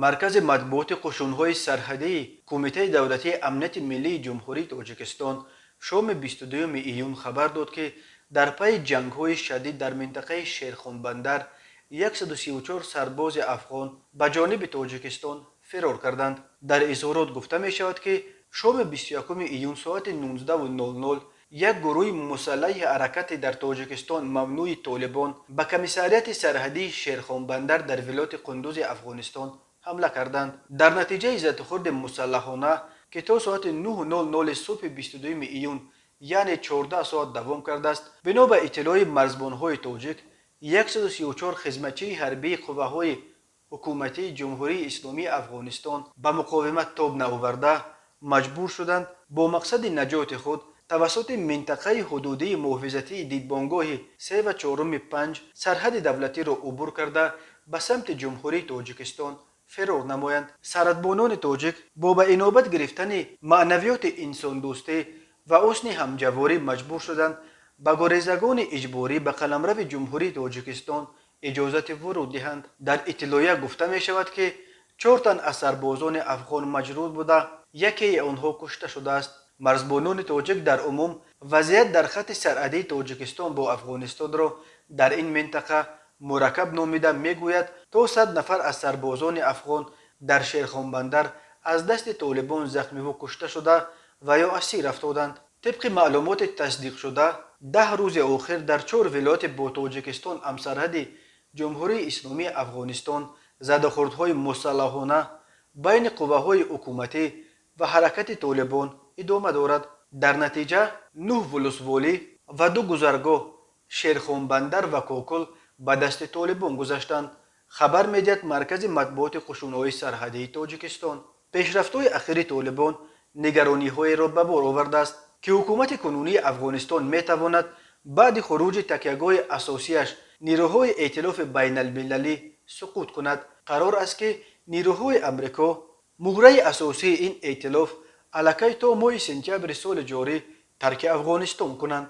Маркази матбуоти қушунҳои сарҳадии Кумитаи давлатии амнияти миллии Ҷумҳурии Тоҷикистон шоми 22 июн хабар дод, ки дар пайи ҷангҳои шадид дар минтақаи Шерхонбандар 134 сарбози афғон ба ҷониби Тоҷикистон фирор карданд. Дар изҳорот гуфта мешавад, ки шоми 21 июн соати 19:00 як гурӯҳи мусаллаҳи ҳаракати дар Тоҷикистон мамнӯи Толибон ба комиссариати сарҳадии Шерхонбандар дар вилояти Қундузи Афғонистон ҳамла карданд. Дар натиҷаи задухӯрди мусаллаҳона, ки то соати 9:00 субҳи 22 июн, яъне 14 соат давом кардааст, бино ба иттилои марзбонҳои тоҷик, 134 хизматчии ҳарбии қувваҳои ҳукуматии Ҷумҳурии Исломии Афғонистон ба муқовимат тоб наоварда, маҷбур шуданд бо мақсади наҷоти худ тавассути минтақаи ҳудудии муҳофизатии дидбонгоҳи 3,4-5 сарҳади давлатиро убур карда, ба самти Ҷумҳурии Тоҷикистон фирор намоянд. Сарҳадбонони тоҷик бо ба инобат гирифтани маънавиёти инсондӯстӣ ва ҳусни ҳамҷаворӣ маҷбур шуданд ба гурезагони иҷборӣ ба қаламрави Ҷумҳурии Тоҷикистон иҷозати вуруд диҳанд. Дар иттилоия гуфта мешавад, ки чор тан аз сарбозони афғон маҷрӯҳ буда, якеи онҳо кушта шудааст. Марзбонони тоҷик дар умум вазъият дар хатти сарҳадии Тоҷикистон бо Афғонистонро дар ин минтақа мураккаб номида, мегӯяд, то 100 нафар аз сарбозони афғон дар Шерхонбандар аз дасти толибон захмиву кушта шуда ва ё асир афтоданд. Тибқи маълумоти тасдиқшуда, 10 рӯзи охир дар чор вилояти бо Тоҷикистон ҳамсарҳади Ҷумҳурии Исломии Афғонистон задухӯрдҳои мусаллаҳона байни қувваҳои ҳукуматӣ ва ҳаракати Толибон идома дорад. Дар натиҷа нӯҳ вулусволӣ ва ду гузаргоҳ, Шерхонбандар ва Кокул, ба дасти толибон гузаштанд, хабар медиҳад маркази матбуоти қушунҳои сарҳадии Тоҷикистон. Пешрафтҳои ахири толибон нигарониҳоеро ба бор овардааст, ки ҳукумати кунунии Афғонистон метавонад баъди хуруҷи такягоҳи асосияш, нерӯҳои эътилофи байналмилалӣ, суқут кунад. Қарор аст, ки нерӯҳои Амрико, муҳраи асосии ин эътилоф, аллакай то моҳи сентябри соли ҷорӣ тарки Афғонистон кунанд.